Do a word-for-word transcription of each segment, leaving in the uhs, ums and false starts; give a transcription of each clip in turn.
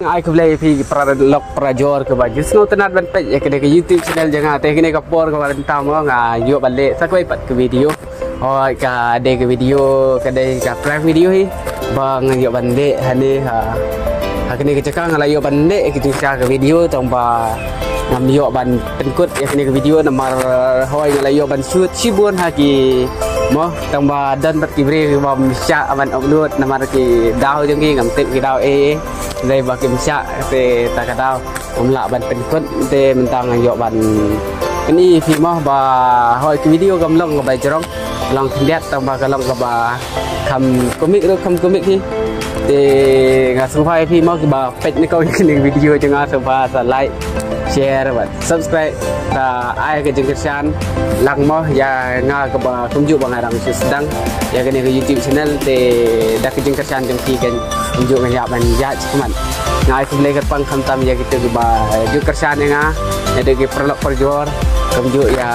Ai khublei phi para lok para jor kiba ju sngewtynnat ban peit ïa kane ka YouTube channel jong nga. Te kane ka por kaba mynta mo nga ïoh ban leh sa kawei pat ka video. Hooid, ka dei ka video, ka dei ka prank video hi ba nga ïoh ban leh hangne ha, ha kane ka jaka. Nga la ïoh ban leh ka jingshisha ka video tang ba ngam ïoh ban pynkut ïa kane ka video namar, hooid, nga la ïoh ban shoot shibun ha ki mo, tang ba don pat ki briew ki bym shah ban upload namar ki daw jong ki, ngam tip ki daw ei ei. Dei ba kim shah te ta ka daw ngam lah ban pynkut. Te mynta nga ïoh ban pyni ïa phi mo ba hooid ka video kam long kaba jrong, long khyndiat tang ba ka long kaba kham komik ruh kham komik hi. Te nga sngewbha ïa phi mo kiba peit nyngkong ïa kane ka video jong nga, sngewbha sa like, share bad subscribe. Sa ai ka jingkyrshan lang mo ïa nga kaba kumjuh ba nga dang shu sdang ïa kane ka YouTube channel. Te da ka jingkyrshan jong phi kan kumjuh nga ïa ban ïaid shakhmat. Nga ai khublei kyrpang khamtam ïa kito kiba ju kyrshan ïa nga, ïa ki paralok parajor, kumjuh ïa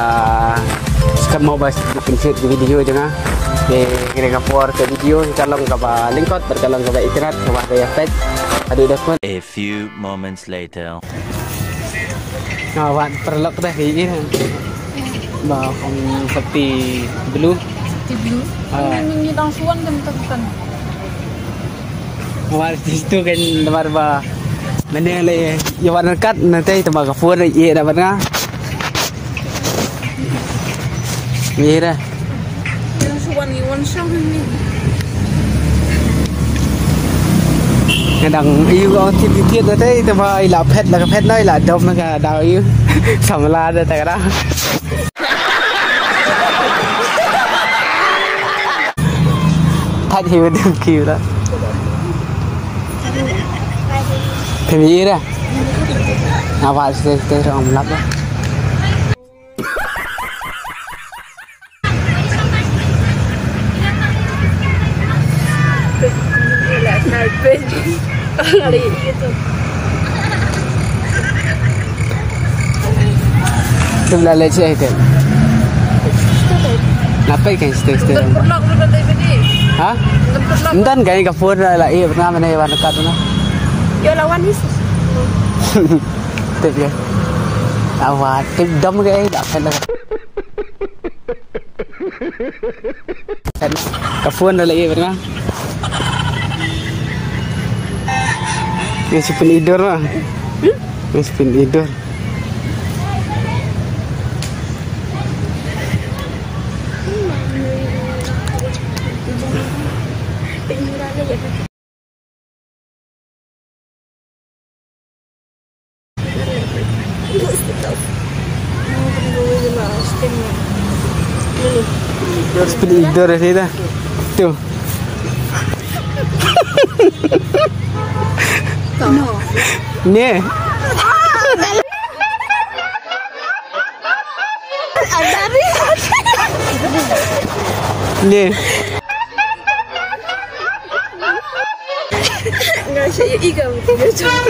skhem mo ba shu pynshoot ki video jong nga. Te kane ka por ka video ka long kaba lyngkot bad ka long kaba itynnat, sngewbha ïa peit haduh da kut. A few moments later. Nga wad paralok dah ïa ba phong safety blue. Safety blue. Ah. Ni, ni, ni dang suan kan kan kan. Nga wad situ kan namar ba mane le ïa wad kat na te tama ka phone ïa da bad nga. Ïa da. Nga dang ïoh ong tip tip na te te ba i la phet la ka phet na i la dom na ka daw ïoh. Samla da ta ka da. Thait hi ba dum ki da. Phim ïa da. Nga ba se te rom lap da. Tum la leh shi item. Ngapai kan stek stek. Ha? Ntan kan ka phone la i pernah mana wan dekat mana. Yo lawan ni. Tip ya. Awa, tip dom ke eh, dak kan. Ka phone da la i pernah. Ngan shu pynidur ma. Ngan shu pynidur. Seperti tidur sih dah. Tuh. Nih. Nih. Nga sha ïohi ka video jong.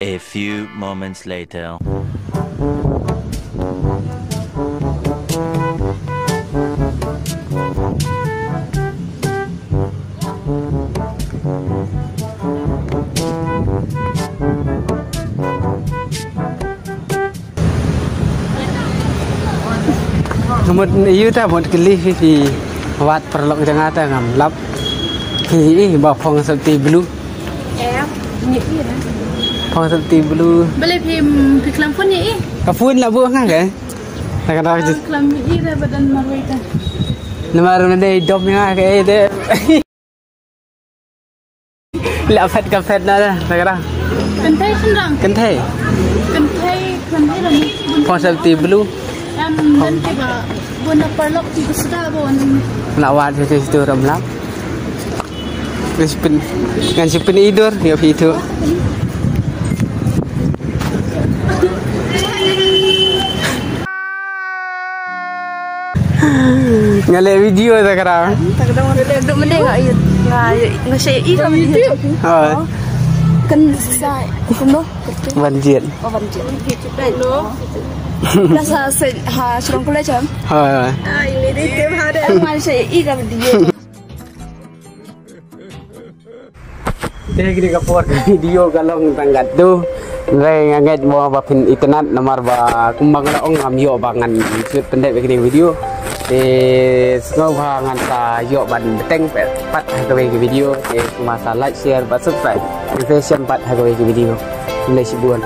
A few moments later. Ka mut ïa u ta mut kylli phi, phi wad paralok jong nga ta ngam lap. Phi ïohi ba phong safety blue. Em, ïohi na. Phong safety blue. Balei phi, phi klam phone ïohi? Ka phone la buh nga ke. Ta ka dei klam ïohi da ba don marwei ta. Namar nga dei dom nga ke de. La phet ka phet na da, ta ka dei. Kynthei shynrang. Kynthei. Kynthei, kynthei la ni. Phong safety blue. Em, dan ki ba, bun na paralok ki ba sda ba wan. Na wad safety situ ram lap. Ngan shu pyn, ngan shu pynidur ïa phi tu. Nga leh video ta kara. Duk mending nga ïa nga ïa nga share i ka video. Ha. Kan sa kumno? Ban jied. Oh, ban jied. Dah sa se ha Shrong College am. Ha. Ai ni dei tim ha dei. Kan share i ka video. Te kine ka por video ka long tang katto. Ngai nga ngeit mo ba phin itynnad namar ba kumba nga la ong ngam ïoh ba ngan shoot pyndep ïa kine video. Te sngewbha ngan sa ïoh ban bteng pat ha kawei ka video. Te kumba sa like, share bad subscribe. Te shem pat ha kawei ka video. Khublei shibun.